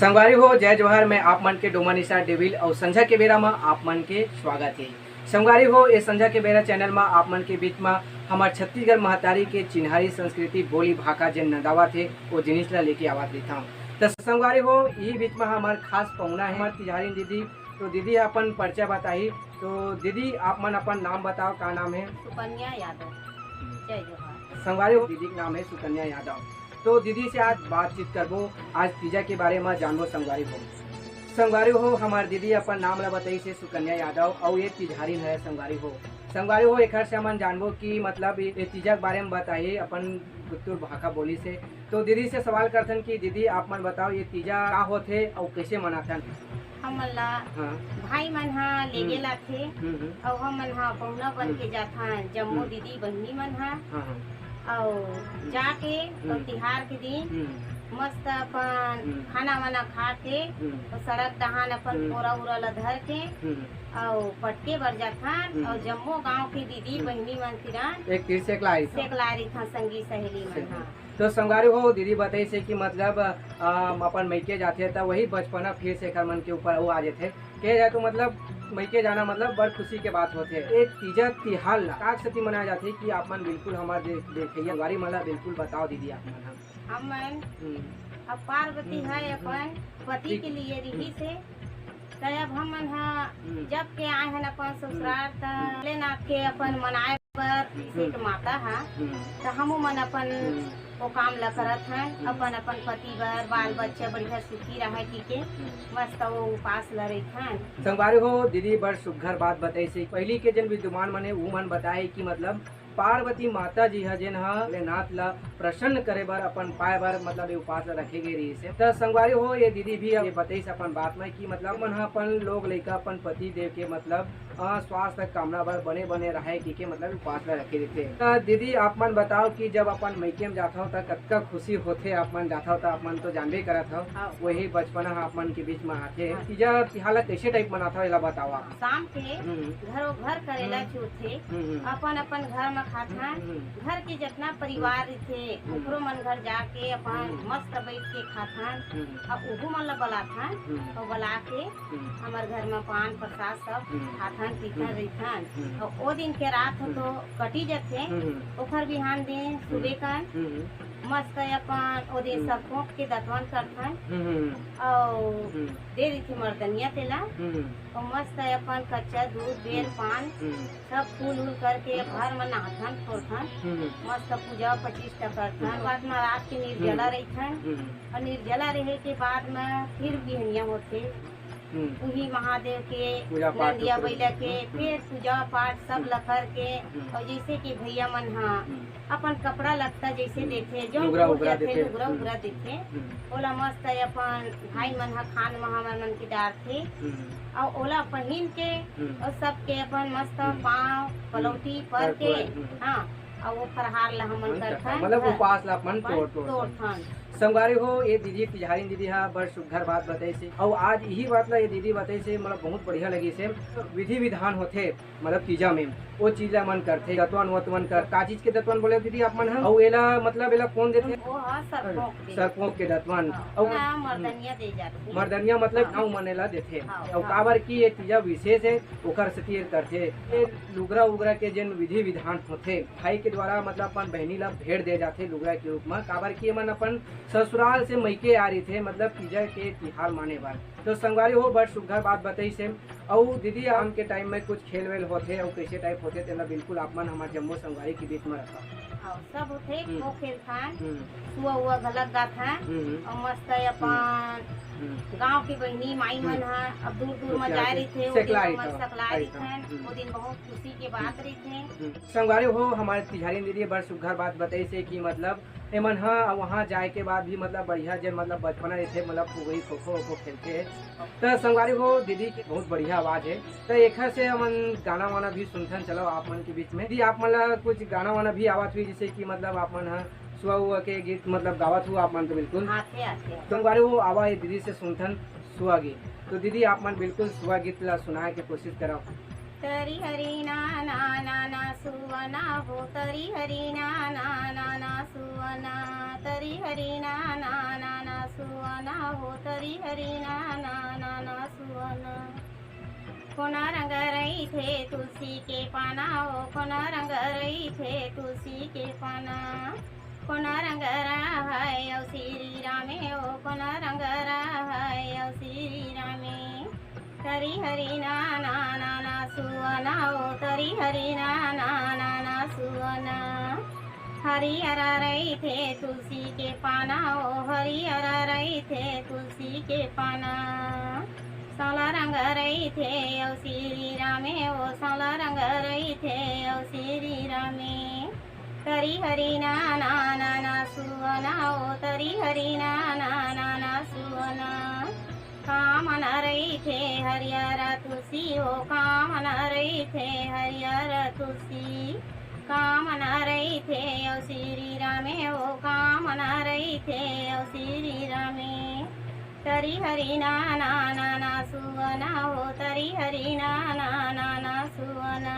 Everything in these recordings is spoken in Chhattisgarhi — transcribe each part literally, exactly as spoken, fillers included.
संगवारी हो, जय जोहार। मैं आप मन के डोमा निशा डेविल अउ संझा के बेरा म आप मन के स्वागत हे। संगवारी हो, ए संझा के बेरा चैनल म आप मन के बीच म हमर छत्तीसगढ़ महतारी के चिन्हारी संस्कृति, बोली भाखा जेन नंदावत हे, ओ जिनिस ल लेके आवत रहिथंव। त संगवारी हो, इही बीच म हमर खास पहुना हे हमर तिजहारिन दीदी। तो दीदी अपन परिचय बताही। तो दीदी, आप मन अपन नाम बताओ, का नाम हे? सुकन्या यादव। जय जोहार। संगवारी हो, दीदी के नाम हे सुकन्या यादव। तो दीदी से आज बातचीत करबो, आज तीजा के बारे म जानबो संगवारी हो। संगवारी हो, हमर दीदी अपन नाम ला बताइस हे सुकन्या यादव, अउ ये तिजहारिन हे संगवारी हो। संगवारी हो, एखर से हमन जानबो कि मतलब ये, ये तीजा के बारे म बताही, अपन गुत्तुर भाखा बोलिस हे। तो दीदी से सवाल करथन कि दीदी, आप मन बताओ, ये तीजा का होथे अउ कइसे मनाथन? हमन ला हाँ। भाई मन ह लेगे हम्म। लाथे हम्म, हम्म। अउ हमन ह पहुना बन हम्म। के जाथन, जम्मो हम्म। दीदी बहिनी मन ह। हाँ, हाँ। अउ जाके अउ हम्म। तिहार के दिन हम्म। मस्त अपन हम्म। खाना वाना खा के हम्म। अउ सड़क डहान अपन हम्म। बोरा उरा ला धर के हम्म। अउ पटके बर जाथन हम्म। अउ जम्मो गांव के दीदी हम्म। बहिनी मन तिरन एक तीर सेकला रहिथन। सेकला रहिथन संगी सहेली मन सेकला। ह। तो संगवारी हो, दीदी बताइस हे कि मतलब, अ, अपन मइके जाथे त वही बचपना फिर से एकर मन के ऊपर वो आ जाथे। कहे जाए तो मतलब मइके जाना मतलब बड़ खुशी के बात होथे। ये तीजा तिहार ला का सेती मनाया जाथे कि आप मन बिल्कुल हमर दे-, देखइया संगवारी मन ला बिल्कुल बताओ दीदी आप मन ह। हमन हम्म। अब पार्वती हम्म, है हम्म। अपन पति ठीक। के लिए रिहिस हे, त अब हमन ह हम्म। जब के आए हन अपन ससुराल, त हम्म। भोलेनाथ के अपन मनाए बर रिहिस हे हम्म। के माता ह, हम्म। त हमू मन अपन हम्म। वो काम ल करत हन, हम्म। अपन, अपन पति बर, बाल हम्म। बच्चा बढ़िया सुखी रहय कहिके हम्म। मस्त वो उपास ल रहिथन। संगवारी हो, दीदी बड़ सुग्घर बात बताइस हे। पहिली के जेन विद्वान मन हे, उमन बताए कि मतलब पार्वती माता जी ह, जेन ह भोलेनाथ ल प्रसन्न करे बर, अपन पाए बर, मतलब, ये उपास ल रखे गे रिहिस हे। त संगवारी हो, ये दीदी भी ये बताइस अपन बात में कि, मतलब, मन ह अपन लोग लइका, अपन पति देव के, मतलब, अ, स्वास्थ्य कामना बर बने, बने रहय कहिके, मतलब, उपास ल रखे रहिथे। त दीदी, आप मन बताओ कि जब अपन मइके में जाथव, त कतका खुशी होथे, आप मन जाथव, त आप मन तो जानबे करत हव, हाँ। वही बचपना ह आप मन के बीच में आथे। हाँ। तीजा तिहार ल कइसे type मनाथव, एला बताओ आप। शाम के हम्म। घरो घर करेला हम्म। चुरथे, हम्म, हम्म। अपन अपन घर म खाथन, हम्म, हम्म। घर के जतना परिवार हम्म। रहिथे, हम्म। ओकरो मन घर जाके अपन हम्म। मस्त बइठ के खाथन, हम्म। अउ ओहू मन ल बलाथन, हम्म। अउ बला के हम्म। हमर घर म पान प्रसाद सब हम्म। खाथन, पीथन, हम्म। रहिथन। हम्म। अउ ओ दिन के रात ह तो हम्म। कटी जथे, हम्म। ओखर बिहान दिन हम्म। सुबे कन हम्म। मस्त अपन ओ दिन हम्म। सरसों के दतवन करथन, हम्म। अउ हम्म। दे रहिथे मर्दनिया तेला। हम्म। अउ मस्त अपन कच्चा दूध, बेल, हम्म। पान, हम्म। सब फूल उल करके हम्म। घर म नहाथन, फोरथन। हम्म। मस्त पूजा पचिष्टा करथन। हम्म। बाद म रात के निर्जला हम्म। रहिथन। हम्म। अउ निर्जला रहे के बाद म फिर हम्म। बिहनिया होथे। हम्म। उही महादेव के, पूजा पाठ नंदिया ऊपर बइला के, हम्म। फिर पूजा पाठ सब हम्म। ल करके, हम्म। अउ जइसे कि भइया मन ह हम्म। अपन कपड़ा लत्ता जइसे हम्म। देथे, जउन लुगरा टूट उगरा जाथे, देथे। लुगरा हम्म। उगरा देथे, हम्म। ओला मस्त अपन भाई मन ह खान म हमर मन के डारथे, हम्म। अउ ओला पहिन के, हम्म। अउ सबके अपन मस्त हम्म। पाँव, हम्म। पलौटी पर पर के, पर, हम्म। हाँ, अउ वो फरहार ला हमन हम्म, करथन, मतलब घर। उपास ला अपन अपन तोड़, तोड़ तोड़थन। संगवारी हो, ये दीदी, तिजहारिन दीदी ह बड़ सुग्घर बात बताइस हे, अउ आज इही बात ला ये दीदी बताइस हे, मतलब बहुत बढ़िया लगिस हे। विधि विधान होथे, मतलब तीजा में, वो चीज ला मन करथे, दतवन वतवन कर, का चीज के दतवन बोले दीदी आप मन ह? अउ एला, मतलब एला कोन देथे? वो ह सरपोंक दे। सरपोंक के दतवन। हाँ, अउ हाँ, मर्दनिया दे जाथे। मर्दनिया मतलब हाँ। गाँव मन एला देथे। हाँ, अउ हाँ। काबर कि ये तीजा विशेष हे, ओकर सेती ये करथे। ये लुगरा उगरा के जेन विधि विधान होथे, भाई के द्वारा मतलब अपन बहिनी ला भेंट दे जाथे लुगरा के रूप म, काबर कि एमन अपन ससुराल से मइके आ रहिथे, मतलब तीजा के तिहार माने बर। तो संगवारी हो, बड़ सुग्घर बात बताइस हे। अउ दीदी, शाम के टाइम में कुछ खेल वेल होथे अउ कइसे टाइप होथे, तेला बिल्कुल आप मन हमर जम्मो संगवारी के बीच में रखव। हाँ, सब होथे, हम्म। खो खेलथन, हम्म। सुआ उआ घलक गाथन, हम्म। अउ मस्त अपन हम्म। गांव के बहिनी माई मन हम्म। ह अब दूर दूर तो में क्या जाए होथे? रहिथे, ओ दिन सकला हमर रहिथन, सकला रहिथन। रहिथन, हम्म। ओ दिन बहुत खुशी के बात हम्म। रहिथे। हम्म। संगवारी हो, हमर तिजहारिन दीदी बड़ सुग्घर बात बताइस हे कि मतलब एमन ह वहाँ जाए के बाद भी मतलब बढ़िया जे मतलब बचपना रहिथे, मतलब फुगई खो खो खो खेलथे। त संगवारी हो, दीदी के बहुत बढ़िया आवाज हे, त एखर से हमन गाना वाना भी सुनथन। चलो आप मन के बीच में, यदि आप मन ला कुछ गाना वाना भी आवत हुई, जैसे कि मतलब आप मन ह सुआ उआ के गीत मतलब गावत हो आप मन, तो बिल्कुल आथे, आथे। संगवारी हो, आवा ये दीदी से सुनथन सुआ गीत। तो दीदी, आप मन बिल्कुल सुआ गीत ला सुनाए के कोशिश करव। तरी हरी ना ना ना ना सुवना हो, तरी हरी ना ना ना ना सुवना, तरी हरी ना ना ना ना सुवना हो, तरी हरी ना ना ना ना सुवना। कोना रंग रहिथे तुलसी के पाना हो, कोना रंग रहिथे तुलसी के पाना। कोना रंग रहय अउ श्री रामे हो, कोना रंग रहय अउ श्री रामे। तरी हरी ना ना ना ना सुवना ओ, तरी हरी ना ना ना ना सुवना। हरियर रहिथे तुलसी के पाना ओ, हरियर रहिथे तुलसी के पाना। साला रंग रहिथे अउ श्री रामे ओ, साला रंग रहिथे अउ श्री रामे। तरी हरी ना ना ना ना सुवना ओ, तरी हरी ना ना ना ना सुवना। कामना रहिथे हरियर तुलसी हो, कामना रहिथे हरियर तुलसी। कामना रहिथे अउ श्री रामे हो, कामना रहिथे अउ श्री रामे। तरी हरी ना ना ना ना सुवना हो, तरी हरी ना ना ना ना सुवना।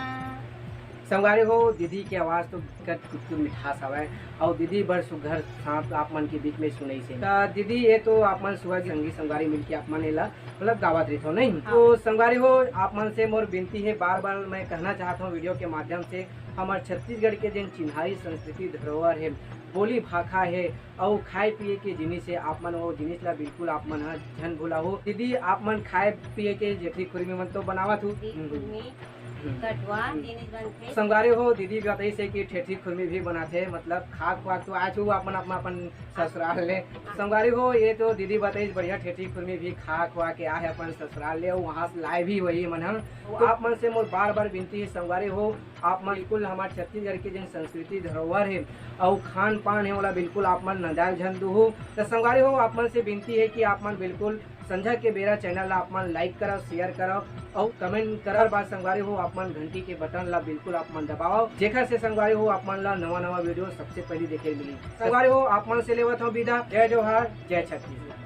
संगवारी हो, दीदी के आवाज तो बिकट कुतकुत मिठास हवय, अउ दीदी बड़ सुघर साथ आप मन के बीच में सुनई से। त दीदी, ये तो आप मन सुबह के संगी संगवारी मिलके आप मन एला मतलब गावत रहिथो, नहीं? हाँ। तो संगवारी हो, आप मन से मोर विनती है, बार बार मैं कहना चाहत हूँ वीडियो के माध्यम से, हमर छत्तीसगढ़ के जेन चिन्हारी संस्कृति धरोहर है, बोली भाखा है, अउ खाए पिए के जिनिस है, आप मन वो जिनिस ला बिल्कुल आप मन ह झन भुलाहू। दीदी, आप मन खाए पिए के ठेठरी खुरमी मन तो बनावत हू? जी, हम्म। खुरमी, हम्म। कटवा, हम्म। जिनिस बनथे। संगवारी हो, दीदी बताइस हे कि ठेठरी खुरमी भी बनाथे, मतलब खा खुआ तो आए हू अपन, अपन, अपन ससुराल ले। हाँ। संगवारी हो, ये तो दीदी बताइस बढ़िया ठेठरी खुरमी भी खा खुआ के आए हे अपन ससुराल ले, अउ वहाँ से लाए भी वही मन ह। तो आप मन से मोर बार बार विनती है संगवारी हो, आप मन बिल्कुल हमार छत्तीसगढ़ के जेन संस्कृति धरोहर है अउ खान पान है, ओला बिल्कुल आप मन नंदाए झन दूहू। त संगवारी हो, आप मन से विनती है कि आप मन बिल्कुल संझा के बेरा चैनल ला आप मन लाइक करव, शेयर करव अउ कमेंट करव। बाद संगवारी हो, आप मन घंटी के बटन ला बिल्कुल आप मन दबावव, जेकर से संगवारी हो, आप मन ला नवा नवा वीडियो सबसे पहले देखे मिली। संगवारी हो, आप मन से लेवत हूँ विदा। जय जोहार, जय छत्तीसगढ़।